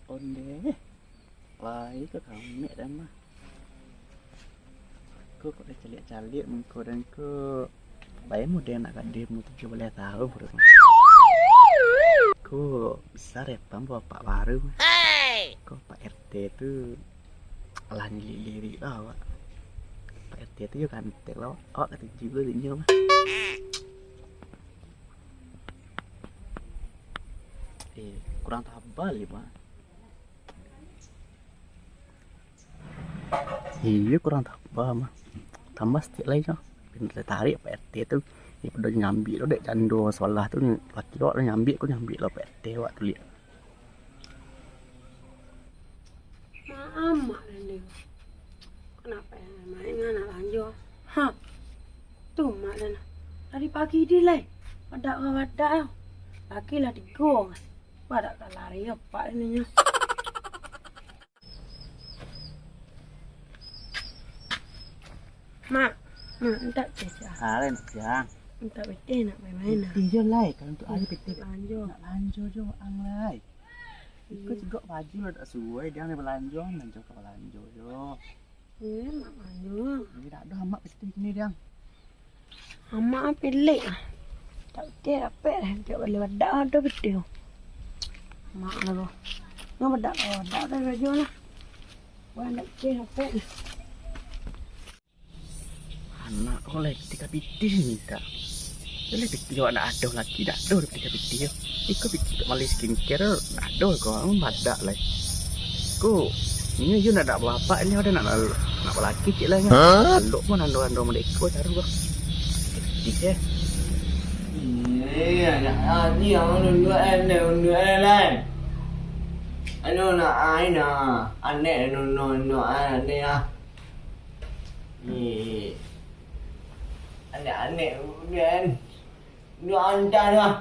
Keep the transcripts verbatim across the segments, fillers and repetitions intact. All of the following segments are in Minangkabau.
Ondeh, lai ka kamek den mah. Ko kok dicaliak-caliak muko den ko, bae mudo nak gadih umua tujuah baleh taun ko. Ko bisa repam bapak baru. Ko Pak R T tu lah nilirik-lirik lah awak. Pak R T tu yo ganteng lah, awak katuju lah dek inyo mah. Eh, kurang tabal yo, Pak. Iyo, kurang tabal mah. Tambah saketek lai nyo. Pina tatarik Pak R T tu. Iyo, pado nyambik lo dek jando sabalah tu, laki awak lah nyambik, ko nyambik lo Pak R T awak tu liak. Mak, amak den deh. Kenapa yang main dengan anak lanjo? Ha. Tu mak den. Dari pagi di lai. Wadak ka wadak yo. Laki lah tigo. Wadak ka lari apak ininya. Mak, mak, mintak pitih, ah. Alai nak, Jang. Mintak pitih nak main-main, ah. Pitih jo lai, kalau untuk ari pitih. Nak lanjo. Nak lanjo jo, ang lai. Iko cigok baju lah dak suai, Jang, ni balanjo, lanjo ka balanjo jo. Eh, mak lanjo. Ni dak ado amak pitih ni, Jang. Amak ah pilek ah. Tak pitih dapek lah, tiok bali wadak ado pitih. Mak lah ko. Ngapa dak bawa wadak dah baju lah. Wah, dak pitih dapek lah. Anak ko lai pitih ka pitih mintak. Lai pitih awak ndak ado lagi, dak ado pitih ka pitih. Iko pitih untuak bali skincare, ndak ado ko, ang badak lai. Ko, inyo iyo ndak, ndak bapak, inyo ado nak, nak balaki ciek lai nyo. Hah? Andok pun ando-ando model iko caru ko. Pitih eh. Iya, nak tadi yang unduak eh, unduak eh lai. Anu nak ai nah, anek anu, anu, anu ai anek ah. Ni anek-anek bulan. Dua anta dah.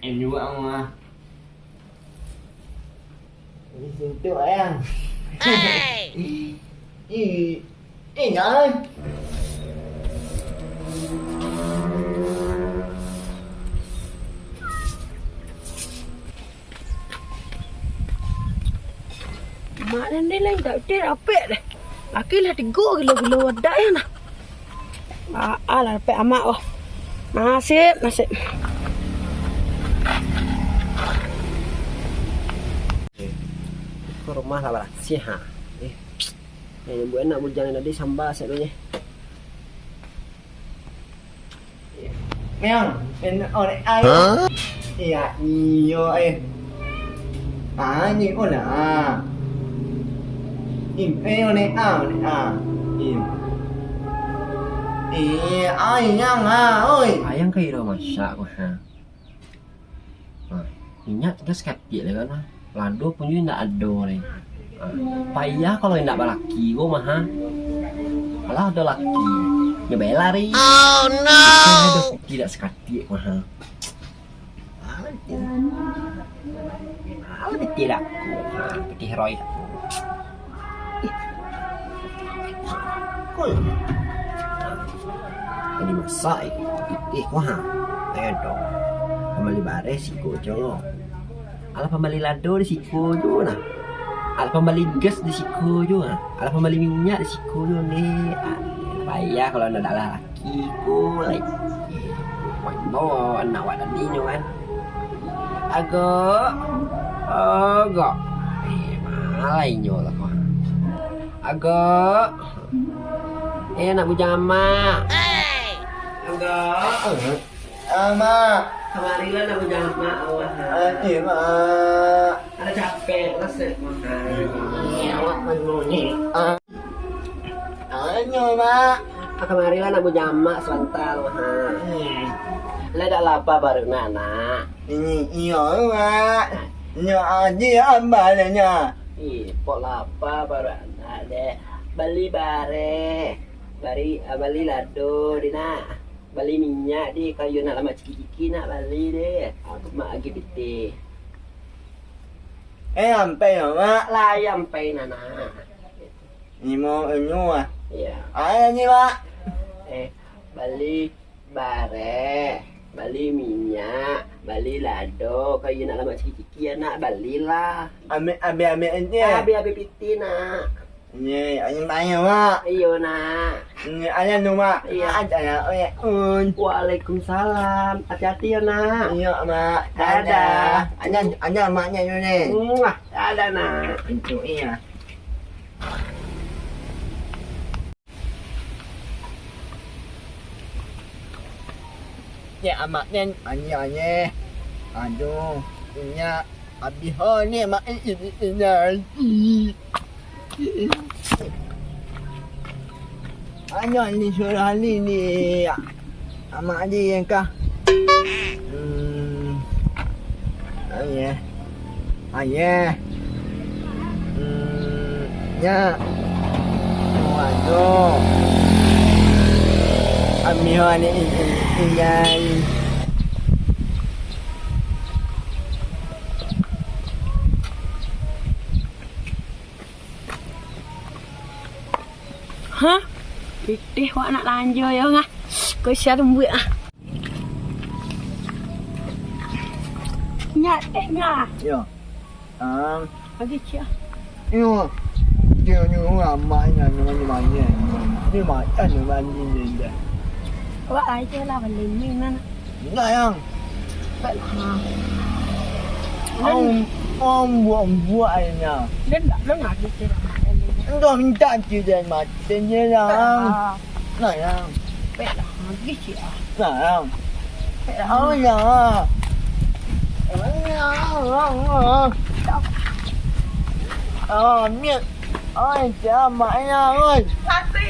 Em juga mah. Ini suntuk ayang. Ih, eh jangan. Mak dan dia lain tak betul rapek deh. Laki lah tigo gilo-gilo wadak ya nah. Ah, ah lah rapek amak wah. Nasib, nasib. Ko rumah lah barasiah ha. Eh. Yang buat anak bujang tadi sambal sadonya. Meong, en-, onek a yo. Hah? Iya, iyo, eh. Ah, ni onek a. Im, eh, onek a, onek a. Im. Eh, ayang ha, oi. Ayang ka iro masak ko ha. Ha, minyak tingga sakatiak lai kan, ha. Lado punyo indak ado lai. Ha, payah kalau indak balaki ko mah, ha. Alah ado laki, nyo bae lari. Oh no. Ado pitih dak sakatiak mah, ha. Alah pitih. Alah pitih dak. Ha, pitih roi. Koi. Jadi masak, eh, pitih ko ha. Ayo dong. Pambali bareh siko jo. Alah pambali lado di siko jo nah. Alah pambali gas di siko jo nah. Alah pambali minyak di siko jo ni. Ah, payah kalau ndak ado laki ko lai. Wah, bawa anak wak tadi nyo kan. Agak. Agak. Eh, malai nyo lah ko. Agak. Eh, anak bujang amak. Agak. Amak. Kamarilah anak bujang amak, awak. Eh, mak. Ada capek, resep makan. Eh, awak Bunyi. Ah. Anyo, Mak. Ah, kamarilah nak bajamak sabanta, ha. Hmm. Lah dak lapa baru nak, nak? Ini iyo, Mak. Nyo aji ambalnyo. Ih, pok lapa baru nak deh. Bali bareh. Bari, ah, bali lado di nak. Bali minyak di kayu nak lamak ciki-ciki nak bali deh. Aku mak agi pitih. Eh, ampai yo, Mak. Lai ampai nana. Limo inyo ah. Iya. Ayo ni, Mak. Eh, bali bareh, bali minyak, bali lado, kayu nak lamak ciki-ciki anak balilah. Ambil, ambil, ambil ini. Ambil, ambil pitih nak. Ni, ayo banyak, Mak. Iyo nak. Ni, ayo nu, Mak. Iya. Ayo, ayo, un. Waalaikumsalam. Hati-hati ya nak. Iya, Mak. Dadah. Ayo, ayo maknya dulu ni. Muah. Dadah nak. Pintu iya. Nyak amak nyan anyeh-anyeh. Aduh, nyak abih ho ni amak ini ini. Anyo ni surah ni ni. Amak ni yang kah? Hmm. Anyeh. Ayah. Hmm, nya. Waduh. Ambil ni, ini, ini. Hah? Pitih wak nak lanjo yo ngah. Ko sia tumbuik ah. Nyak teh ngah. Yo. Ang. Lagi cia. Yo. Dia nyuruh amaknya nyo mandi-mandi. Ni makan ni mandi ni dah. Wak aja lah beli ni nan. Indak, Yang. Baiklah. Om, om buak-buak aja. Dan tak belum habis dia nak makan ni. Indak minta tu dan mati je, Yang. Baiklah. Nah, Yang. Baiklah, habis je ah. Nah, Yang. Baiklah. Oh, Yang. Oh, Yang. Ah, miak. Oi, jamaknya, oi. Mati.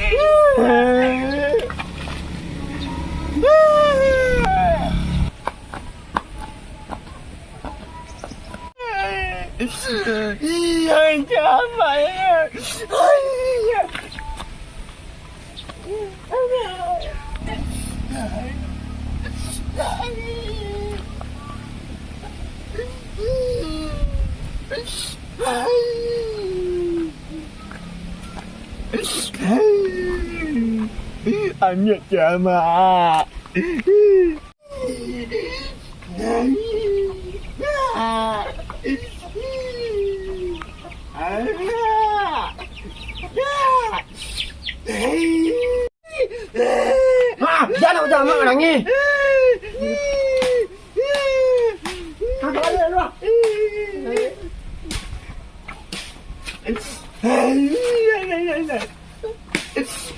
Iya, jamaknya. Iya. Anak jamak. Ha, jan nak jamak manangih.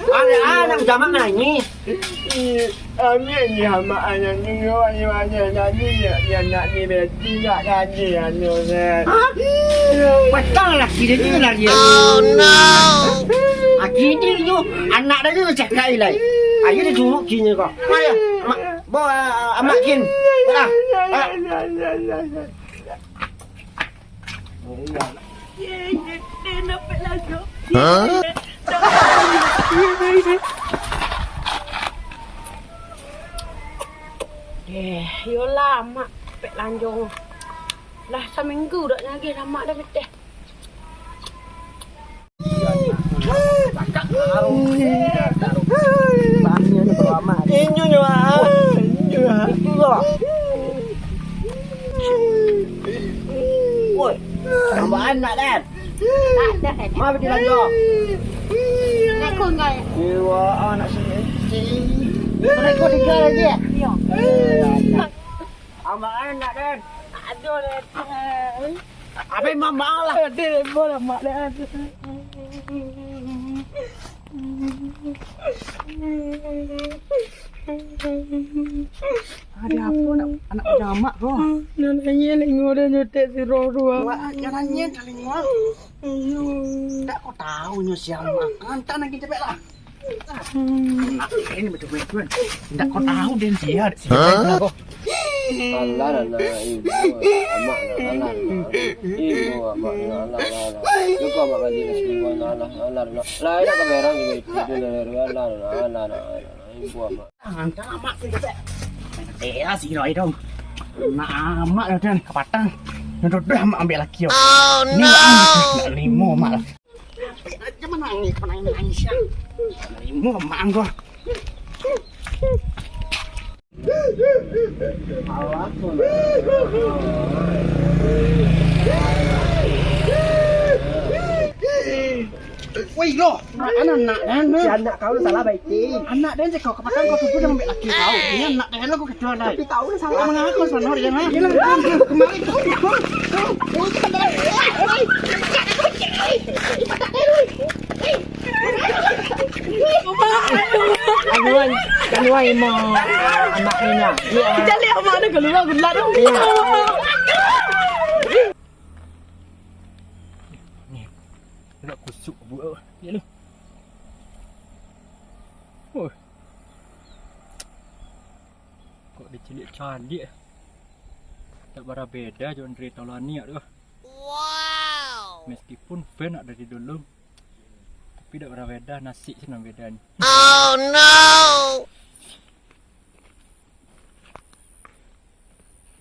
Anak-anak jamak manangih. Amin ni hamba anak ni, yo, ayo, ayo, anak ni, ya, ya, anak ni, berarti nak, nak ni, anu, nak. Hah? Patang lah, kini ni lah dia. Oh, no. Ah, kini tu, anak dah tu cakap ilai. Ayo dia juruk kini kau. Ayo, mak, bawa, ah, amak kin. Ah, ah. Hah? Eh, yolah, mak pek lanjong. Lah saminggu dak nagih lamak dah pitih. Inyo nyo ah. Inyo ah. Itu lah. Woi, tambah anak kan? Tak ada. Mana dia lagi? Nak kau enggak ya? Dewa anak sendiri. Mereka tiga lagi ya? Iya. Tambah anak kan? Aduh, dah. Apa yang mama lah? Dia bola mak dah. Ado apo nak, anak bujang amak ko? Nan nanyia lingo dah nyotek siro tu, ah. Wah, jan nanyia ka lingo. Ndak ko tahu nyo sia amak. Antak nan kito bek lah. Hmm. Ini betul-betul. Ndak ko tahu den sia, sia ko. Alah, alah, ibu, amak, alah, alah. Ibu, amak, alah, alah, alah. Cukup amak kaji nasi ibu, alah, alah, alah. Lah, ini kamera gitu, itu, alah, alah, alah, alah, alah. Ibu, amak. Antak amak tu, Cek. Teh, si Roy dong. Nak amak dah, dan kapatang. Nyo dah amak ambiak laki, yo. Oh, no. Ni amak, nak limo amak lah. Ampek aja manangih, manangih, manangih siang. Manimo amak anggo. Woi, lo, anak-anak, anak. Si anak kau salah baik, Cing. Anak den cek kau, kapakan kau tubuh dah ambiak laki kau. Ini anak den lo kau kecuali. Tapi kau lah salah. Kau mengaku sebenarnya, ha? Kemari kau, kau, kau, kau, kau, Aduan, kaluar imo anak ni lah. Iya. Kita lihat amak ada keluar gelap tu. Iya. Ni, nak kusuk buat. Ya lu. Oh. Kok dicaliak-caliak. Tak bara beda jo Andre Taulani tu. Wow. Meskipun fan nak dari dulu, tapi dak bara beda, nasib sih nan beda ni. Oh no.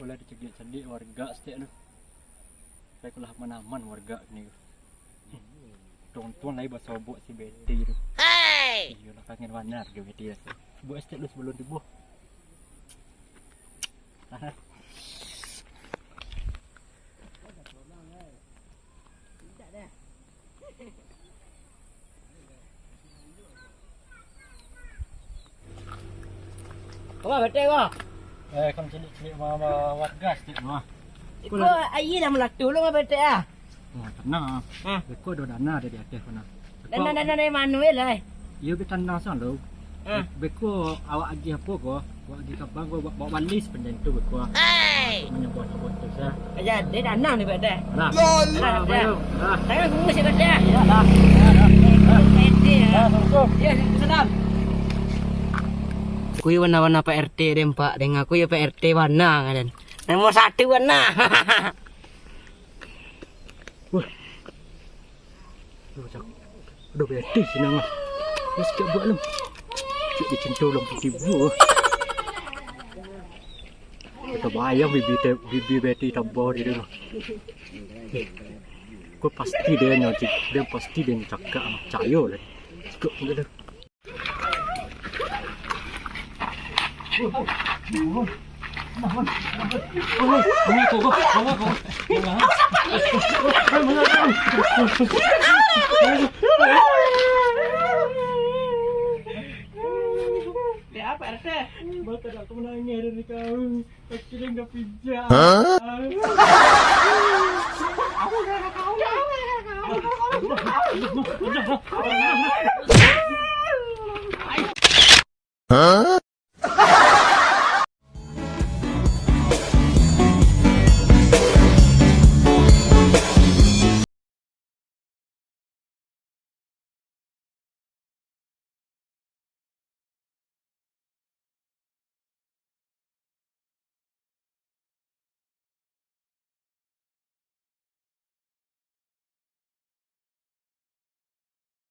Boleh dicaliak-caliak warga stek tu. Tapi lah aman-aman warga ni. Tonton lai basobok si Betty tu. Hei! Iyolah, kangen banar jo Betty tu. Buek estek lu sebelum tibo. Apa betek ko? Eh, kan cilik-cilik ma-, ma-, warga stek mah. Iko aia lah malatu lo betek ah. Oh, tenang. Ha. Beko ado dana dari ateh ko nah. Dana, dana dari mano yo lah? Iyo, be tenang sajo lo. Ha. Beko awak agih apo ko? Awak agih kaban ko, bawa, bawa wali sapanjang tu beko. Hei! Manyabuah-nyabuah tu sa. Jadi dana ni betek. Nah. Nah, nah. Tangan kumus yo betek. Iyolah. Pede ya. Nah, assalamualaikum. Yo, salam. Aku yo bana-bana Pak R T den, Pak. Dek aku yo Pak R T bana ngaran. Nomor satu bana. Wah. Aduh, cak. Aduh, Betty sinan lah. Wah, sikap buat lu. Cik dicinto lampu tibo. Kita bayang bibi te-, bibi Betty tabah di rumah. Eh, kau pasti dia nyo, cik. Dia pasti dia nyo cakap, ah, percaya lah. Cakap pun dia. Apa, R T? Maka dak aku menangis dari kau. Kaki dia dah pijak. Hah?